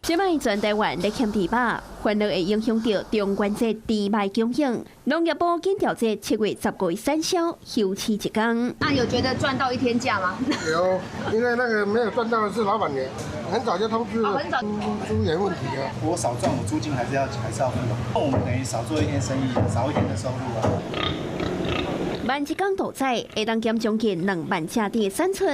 這擺全台灣咧欠豬肉，反而會影響著中元節豬肉供應。農業部緊調節7月15日產銷休市一工。那有覺得賺到一天假嗎？有，因為那個沒有賺到的是老闆娘，很早就通知了，很早豬源問題啊。我少賺，我租金還是要付。我們等於少做一天生意，少一點的收入啊。萬一工屠宰會當減將近2萬隻豬的產出，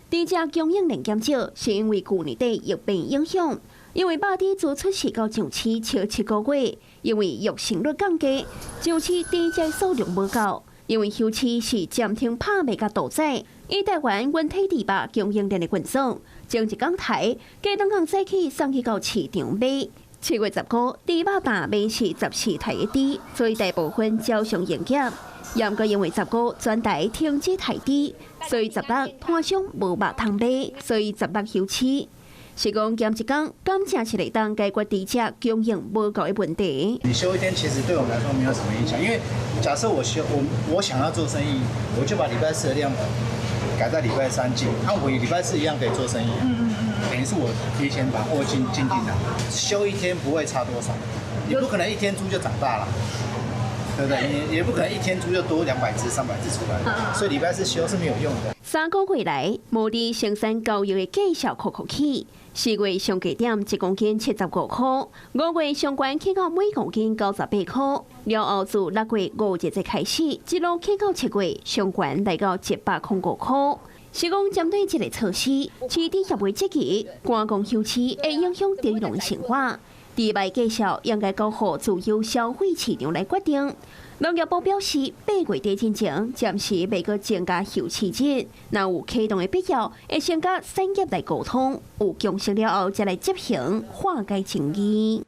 豬隻供應量減少，是因為舊年底疫病影響。因為肉豬自出世到上市超7個月，因為育成率降低，上市豬隻數量無夠。因為休市是暫停拍賣佮屠宰，以台灣溫體豬肉供應鏈的運作，前一工刣，隔當工早起送去到市場賣。7月15，豬肉檔賣是14刣的豬，所以大部分照常營業。毋過因為十五全台停止刣豬，所以十六攤商無肉通賣，所以十六休市。是講減一工，敢真是會當解決豬隻供應無夠的問題。你休一天，其實對我們來說沒有什麼影響，因為假設我休我想要做生意，我就把禮拜四的量改在禮拜三進，那我禮拜四一樣可以做生意。等於是我提前把貨進進來，休一天不會差多少，你不可能一天豬就長大了，對不對？你也不可能一天豬就多200隻、300隻出來，所以禮拜四休是沒有用的。3個月來，毛豬生產交易的價數擴擴起，4月上低點1公斤75塊，5月上懸起到每公斤98塊，了後自6月5日開始，一路起到7月上懸來到105塊。是講針對這個措施，飼豬協會質疑，關公休市會影響豬農生活。豬肉價數應該交予自由消費市場來決定。農業部表示，8月底進前暫時袂閣增加休市日，若有啟動的必要，會先佮產業來溝通，有共識了後，才來執行化解爭議。